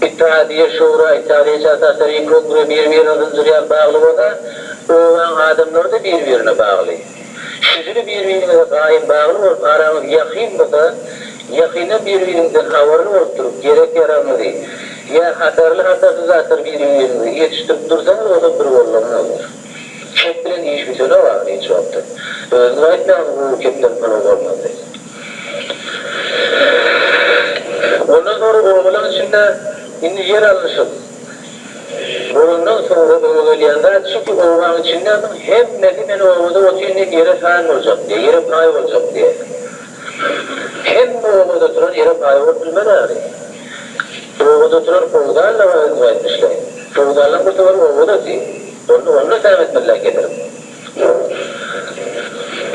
Ittihadiýe, şura, ittihadiýe çartaşlary, kongre bir-birine zynjyr ýaly bagly bolsa, obaň adamlary-da bir-birine bagly. Şüjüni bir-biriňize gaýym bagly bolup, araňyz ýakyn bolsa, ýakyndan bir-biriňizden habarly bolup durup, gerek-ýaragyňyzy, ýa hatarly-hatarsyz zatlary bir-biriňize ýetişdirip dursaňyz, bolsa bir boldugyňyzdyr. Kep bilen iş bitenok ahyry hiç wagtda. Özüňiz aýtmaýaňyz gury kepden palaw bolmaz diýip. Ondan soňra obalaň içinde indi ýer alnyşyk bolandan soňra öňe gelýän zat şu ki, obaň içinde hemmesi men obada otyryn diýip ýere san boljak diýýär, ýere paý boljak diýýär. Hemme obada oturan ýere paý bolup bilmez ahyry. Obada oturan howdal-da bar özüňiz aýtmyşlaýyn. Howdallaň bir topary obada otyr. Onda onda säm etmeliler getirip.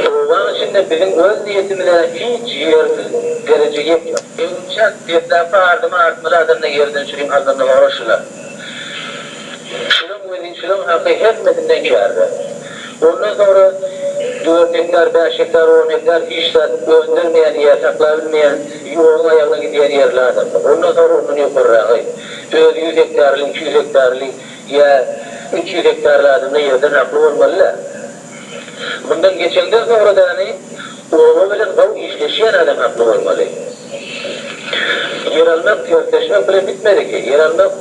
Obaň içinde biziň öz niýetimize hiç ýersiz dereje ýetmedi. Öňçäk deslapky ardymy artmaly adamda ýerden çürim alnandan soňra şular. Şulaň wezi şulaň haky hemmesinden kärde. Ondan soňra dört gektar, bäş gektar, on gektar hiç zat öndermeýän ýer saklabilmeýän ýoluň aýagyna gidýän ýerli adamlar. Ondan soňra ondan ýokarragy özi ýüz gektarly, 200 gektarly Ýa 300 gektarly adamda ýerden hakly bolmaly-da. Mundan geçeňden soňra dany oba bilen gowy işleşýän adam hakly bolmaly. Ýer almak tersleşmek bilen bitmedi ki. Ýer almak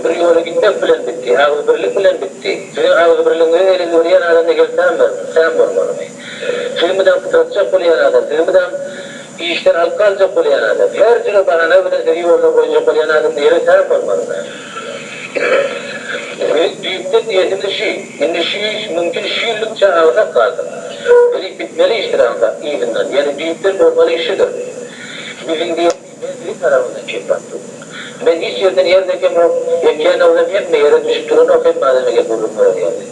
bir ýola gitmek bilen bitdi, agzybirlik bilen bitdi. Siziň agzybirligiňizi ele görýän adamda gelsem säm bolmalymy? Sizi mydam pytratjak bolýan adam, sizi mydam işden alyp galjak bolýan adam, her jüre bahana bilen sizi ýoldan goýjak bolýan adam nirä säm bolmalymy? Biziň düýpden niýetimiz şü, indi şu iş mümkin şu ýyllykça agsak galsyn. Bizi bitmeli işdir aňsat yzyndan, ýöne düýpden bolmaly iş şüdür. Biziň diýen men siziň tarapyňyzdan kep batdym. Men hiç ýerden ýer dekemok, ekýän owzam hemme ýere düşüp duranok hemme adama gelip gürrüň berer ýaly.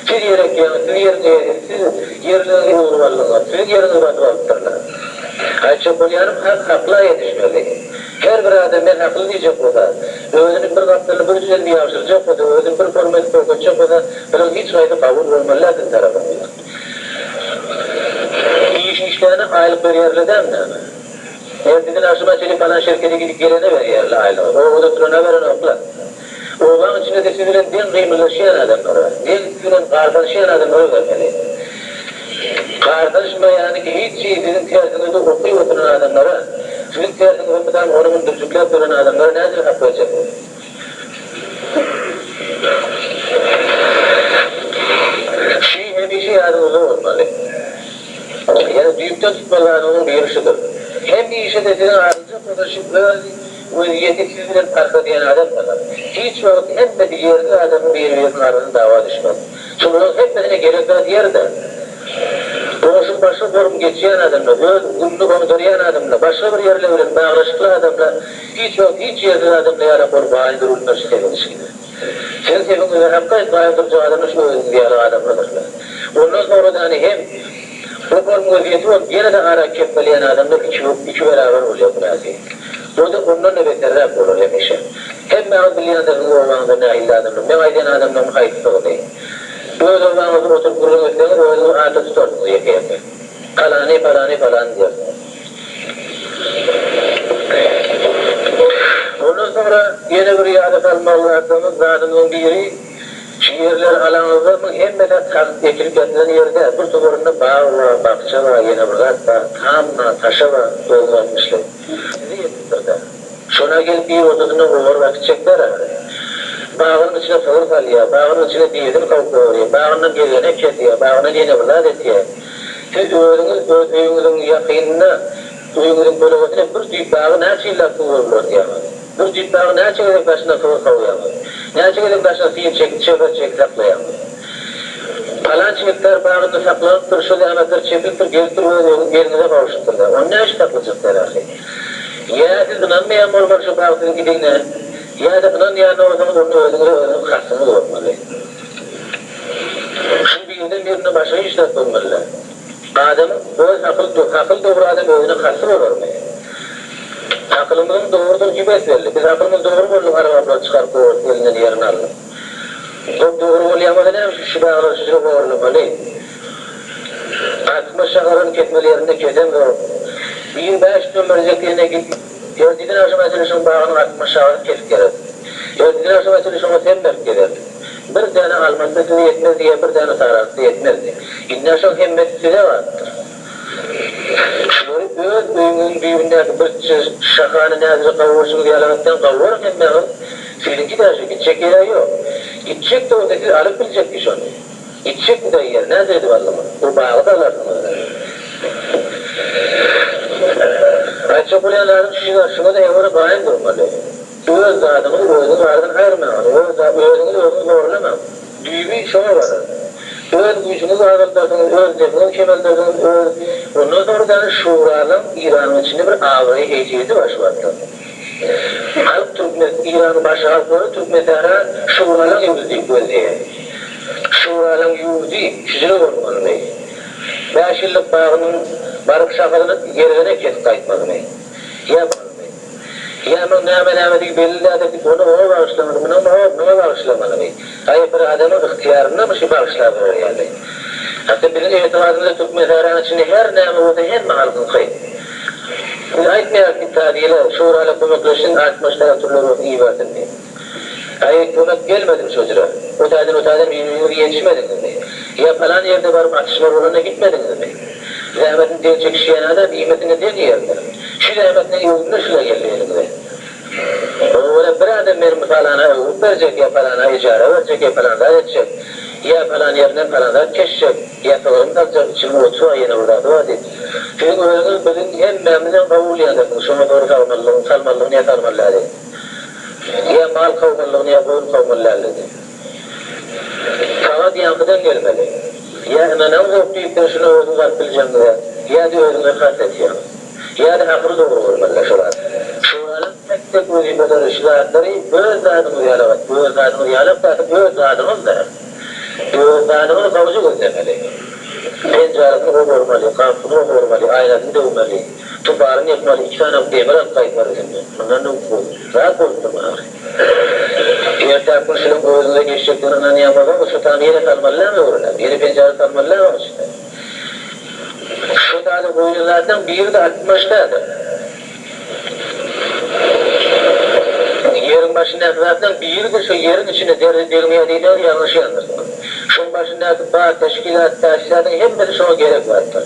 Siz ýer ekýäňiz, siz ýeriň eýesi, siz ýerleriňizi ogurlap aldyňyz, siziň ýeriňizi basyp alypdyrlar. Aýtjak bolýanym hak hakla ýetişmeli. Her bir adam men hakly diýjek bolsa, özüni bir gapdalyny bir jüzedip ýagşyrjak bolsa, özüni bir forma edip görkezjek bolsa, bularyň hiç haýsy kabul bolmaly däl siziň tarapyňyzdan. Iş işläne aýlyk berýärler dälmi näme? Erteden agşama çenli palan şirkete gidip gelene berýärler aýlygy, obada oturana berenoklar. Obaň içinde-de siz bilen deň gymyldaşýan adamlara, deň siz bilen gartaşýan adamlara bermeli. Gartaşmaýanyňky hiç çyz siziň tersiňizde okyp oturan adamlara, siziň tersiňize mydam ony-muny dürjükläp duran adamlara nädip hak berjeksiňiz? Şu hemişe ýadyňyzda bolmaly. Ýöne düýpden tutmaly zadyňyzyň biri şudur. Hemişe-de siziň aryljak bolsa şu öz Wezýeti siz bilen parh edýän adam salar. Hiç wagt hemmesi ýersiz adamyň biri-biriniň arasyna dawa düşmez. Şolaryň hemmesine gerek zat ýer-de. Goňşyň başga gorm geçýän adamlar, öz gününi oňdurýan adamlar, başga bir ýerler bilen baglaşykly adamlar hiç wagt hiç ýersiz adamlar ýalak bolup gaýyn durulmaz şu sebiň içinde. Siziň sebiňizde hakgaýt gaýyn durjak adamlar şu özüňiz ýaly adamlardyrlar. Ondan soňra-da hem Bu form wezýeti bolup ýene-de ara kepbeleýän adamlar iki beraber bolýar günäsi. O-da ondan-da beterräk bolar hemişe. Hemmäňiz bilýändirsiňiz obaňyzda nähilli adamlar, meň aýdýan adamlarymyň haýsydygyny. Öz obaňyzda oturyp gürrüň etseňiz özüňizi ata tutarsyňyz ýeke-ýeke. Palany, palany, palany diýersiňiz. Ondan soňra ýene bir ýada salmaly zatlarymyz zadymyzyň biri, Şu ýerleri alaňyzda muň hemmesi tagt ekilip ýatylan ýer däl. Bir toparynda bag bar, bakja bar, ýene bir zat bar, tam bar, taşa bar, özüňiz aýtmyşlaý. Size ýetipdir-dä. Şona gelip ir ortasynda owaryp äkitjekler ahyry. Bagynyň içine sygyr salýar, bagynyň içine birini kowup goýberýär, bagyndan gezenek kesýär, bagyndan ýene bir zat etýär. Siz özüňiz öz öýüňiziň ýakynynda, öýüňiziň kölegesinde bir düýp bagy näçe ýyllap suwaryp ýörýäňiz? Bir düýp bagy näçe gezek daşyndan sygyr kowýaňyz? Näçe gezek daşyna sim çekip, çeper çekip saklaýaňyz? Palança gektar bagynda saklanypdyr, şo zähmetler çekilipdir, gelipdir öz eliňize gowşupdyr-da. Ony näme üçin saklajak däl ahyry? Ýa siz ynanmaýan bolmaly şo bag siziňkidigine, ýa-da ynanýan bolsaňyz onda özüňize özüňiz kasdyňyz bolmaly. Şuň birinden birine başga hiç zat bolmaly däl. Adamyň öz akyl akyl dogry adam özüne kasty bolarmy? Akylymyzyň dogrudygy bes-belli. Biz akylymyz dogry boldy garabaplary çykaryp goýup elinden ýerini aldyk. Hop dogry bolýan bolsa näme üçin şu baglary şujra ogurlamaly? Artykmaç şahalaryny kesmeli ýerinde kesemzok. Bir bäş nömerjek ýene git. Ertirden agşama çenli şoň bagynyň 60 şagyny kesip gelersiň. Ertirden agşama çenli şoňa sen berip gezersiň. Bir däne almasy size ýetmezdi ýa bir däne saralysy ýetmezdi. Indi şoň hemmesi size galypdyr. Şulary öz öýüňiziň düýbündäki bir şahany näzijek gawurşyňyz ýaly gawuryň hemmäňiz, siziňki-dä şu, gitjek ýer-ä ýok. Gitjek-de bolsa siz alyp biljekdi şony. Gitjekmi-dä ýer, nädip edip aldyňyz? O bagy-da alarsyňyz. Aýtjak bolýan zadym şu, şuňa-da öwre gaýym durmaly. Öz zadyňyzy özüňiz aradan aýyrmaň, öz özüňizi özüňiz horlamaň. Düýbi şoňa barar. Öz güýjüňizi azaldarsyňyz, öz nepiňizi kemeldersiňiz, öz Ondan soňra däne şuralaň Iranyň içinde bir abraýy heýsiýeti bar şu wagtda. Halk türkmen Iranyň başga halklary Türkmenistana şuralaň ýurdy diýip gözleýär. Şuralaň ýurdy şüjre bolmalymy? Bäş ýyllyk bagynyň baryp şahasyny ýergene kesip gaýtmalymy? Ýa Ýa muň näme-nämedigi belli däldir diýip, ony oňa bagyşlamaly, muny oňa, muňa bagyşlamalymy? Aý, bir adamyň ygtyýaryndamy şu bagyşlaberer ýaly? Hatda biziň etibarymyzda Türkmensähranyň içinde her näme bolsa hemme halkyňky. Biz aýtmaýarys ittihadiýeler, şurala kömekleşsin, artykmaç traktorlar bolsun ibersin diýip. Aý, kömek gelmedimi şo jüre? O taýdan, o taýdan bir-biriňize ýetişmediňizmi? Ýa palan ýerde baryp atyşma bolanda gitmediňizmi? Zähmetini deň çekişýän adam iýmesini deň iýerdir. Şu zähmetiniň öwrümine şula geldi eliňize. Oňa görä bir adam meni palana öwrüp berjek, ýa palana ijara berjek, ýa palan zat etjek, ýa palan ýerinden palan zat keşjek, ýa sygrymy saljak, içiniň oty bar, ýene bir zady bar diýip. Siziň özüňiz biziň hemmämizem gowulýandygyňyz, şoňa dogry salmalydygyny, salmalydygyny ýa salmaly däldigini. Ýa mal kowmalydygyny, ýa goýun kowmaly däldigini. Saňa ýaňkydan gelmeli. Ýa ynanaňzok diýip sen şuny özüňiz alyp biljegiňize, ýa-da özüňize kast etýäňiz. Ýa-da ahyry dogry görmeliler şo zat. Şuranyň tek-tek wezipeleri şu zatlary öz zadyňyz ýalak et, öz zadyňyz ýalak zat öz zadyňyz-da. Öz zadyňyzy gowja gözlemeli. Penjarysyny goparmaly, gapysyny goparmaly, aýnasyny döwmeli, tuparyny ýykmaly, iki sany demir alyp gaýtmaly üstünden. Mundan-da zat bolup durmaz ahyry. Ertäki gün şunuň özüňize geçjekdigine ynanýan bolsaňyz, şu tamy ýene salmaly dälmi öwrüne? Ýene penjere salmaly dälmi onuň içine? Şu zada goýlan zatlaryň biri-de 60 däldir. Ýeriň başyndaky zatlaryň biri-de şu ýeriň içine derdi degmeýär diýseňiz ýalňyşýandyrsyňyz. Şoň başyndaky bar teşkilat, täşilatyň hemmesi şoňa gerek zatdyr.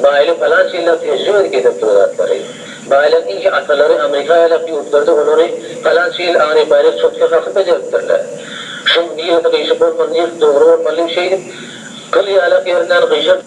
Baýly palança ýyllap tejribe edip getiripdir o zatlary. Baýlaryň ilki atalary Amerika ýalak ýurtlarda olary palança ýyl aňryk baýrak çotga kakyp bejeripdirler. Şoň niresi gyşyk bolmaly, niresi dogry bolmaly diýip şeýdip gyl ýalak ýerinden gyşar.